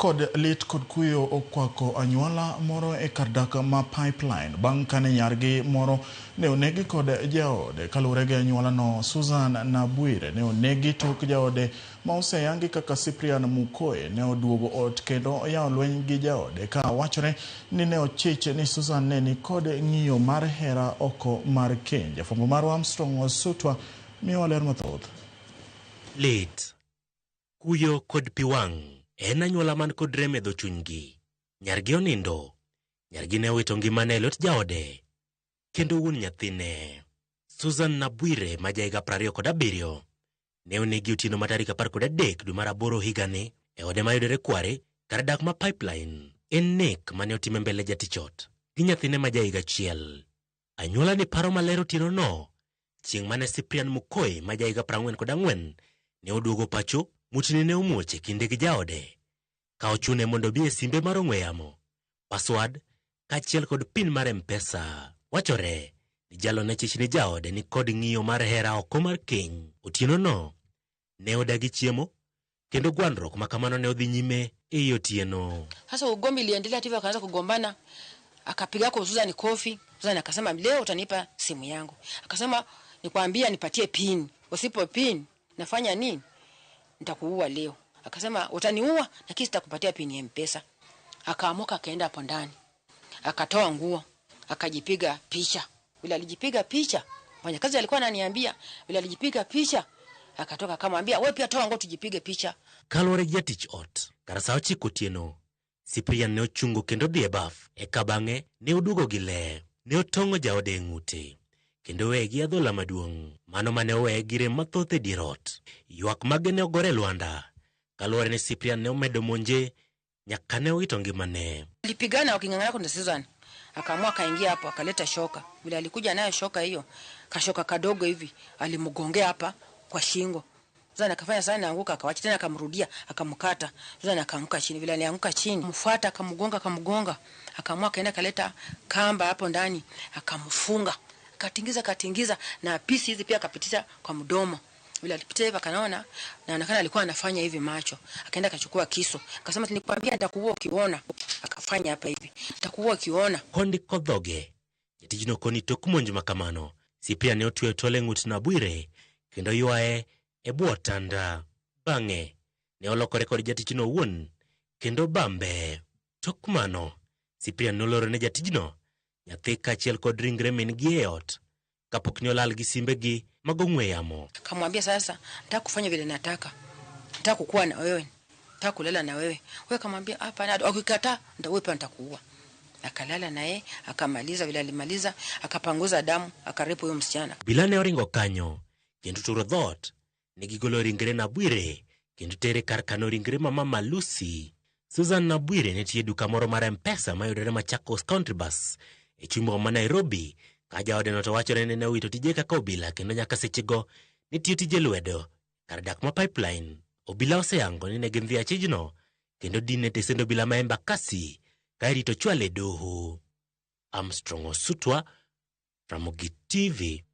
Kod lit kod kuyo okwako anyuola moro e kar dak ma Pipeline bang' kane nyargi moro ne onegi kod jaode. Kaluwore gi anyuolano, Susan Nabwire ne onegi tok jaode ma oseyangi kaka Cyprian Mukoe ne oduogo ot kendo oyawo lweny gi jaode ka wachore ni ne ochich ni Susan ne ni kod ng'iyo mar hera oko mar keny. Jafwambo marwa Armstrong Osutwa miyowa ler mathoth. Lit, kuyo kod pi wang' en anyuola man kod rem e dho chunygi. Nyargi onindo, nyargi ne owito ngimane e lwet jaode kendo wuon nyathine. Susan Nabwire ma jahiga 27 ne onegi otieno ma tarik 13 dwe mar aboro higani e ode mayudore Kware kar dak ma Pipeline. En nek mane otim e mbele jatich ot gi nyathine ma jahiga achiel. Anyuola ni paro maler otienono chieng' mane Cyprian Mukoe ma jahiga 44 ne oduogo pacho, muchni ne omuoch e kinde gi jaode ka ochune mondo obi e simbe mar ong'we yamo, password kaachiel kod pin mar M-Pesa. Wachore ni jalo ne chich ni jaode ni kod ng'iyo mar hera oko mar keny. Otienono ne odagi chiemo kendo gwandruok ma kamano ne odhi nyime ei otieno. Sasa ugomvi iliendelea hivyo, akaanza kugombana, akapiga kwa Susan kofi. Susan akasema leo utanipa simu yangu. Akasema nikwambia nipatie pin, usipo pin nafanya nini? Nitakuua leo. Akasema utaniua, lakini sitakupatia pin ya M-Pesa. Akaamuka akaenda hapo ndani, akatoa nguo, akajipiga picha. Vile alijipiga picha, mfanyakazi alikuwa ananiambia vile alijipiga picha, akatoka akamwambia wewe pia toa nguo tujipige picha. Kaluwore gi jatich ot, kar sa 9 otieno, Cyprian ne ochungo kendo dhi e baf, eka bang'e ne oduogo gi le. Ne otong'o jaode e ng'ute, kendo oweye gi adhola maduong', mano mane oweye gi rem mathoth e dier ot. Ywak mage ne ogore e lwanda, kaluwore ni Cyprian ne omedo monje nyaka ne owito ngimane. Walipigana waking'ang'ana kwa Susan. Akaamua akaingia hapo akaleta shoka. Vile alikuja nayo shoka hiyo, kashoka kadogo hivi, alimgongea hapa kwa shingo. Susan akafanya sana anguka, akawacha tena akamrudia, akamkata. Susan akaanguka chini, vile alianguka chini, mfuata akamgonga, akamgonga. Akaamua akaenda akaleta kamba hapo ndani, akamfunga. Akatingiza, akatingiza na pisi hizi pia akapitisha kwa mdomo. Vile alipita hivi akanaona, naonekana alikuwa anafanya hivi macho. Akaenda akachukua kisu. Akasema nilikwambia nitakuua ukiona. Akafanya hapa hivi. Nitakuua ukiona. Kondiko dhoge. Jatijno koni tok monj ma kamano, Cyprian ne otweyo tol e ng'ut Nabwire kendo ywaye e bwo otanda. Bang'e, ne olokore kod jatichno owuon kendo bambe. Tok mano, Cyprian noloro ne jatijno nyathi kaachiel kod ringre min-gi e ot kapok ne olal gi simbegi mag ong'we yamo. Akamwambia sasa nataka kufanya vile nataka. Nataka kukua na wewe. Nataka kulala na wewe. Wewe akamwambia hapana, ukikataa ndio pia nitakuua. Akalala naye, akamaliza vile alimaliza, akapanguza damu, akarape huyo msichana. Obila ne oringo kanyo kendo turo dhoot, ne gigolo ringre Nabwire kendo tere kar kano ringre ma mama Lucy. Susan Nabwire ne tiyo e duka moro mar M-Pesa mayudore Machakos Country Bus e chuny boma ma Nairobi, ka jaodeno to wachore ni ne owito tije kaka obila kendo nyaka sechego ne tiyo tije lwedo kar dak ma Pipeline. Obila oseyango ni ne gin dhi achijno kendo dine e tesend obila ma Embakasi ka irito chwale e doho. Armstrong Osutwa, Ramogi TV.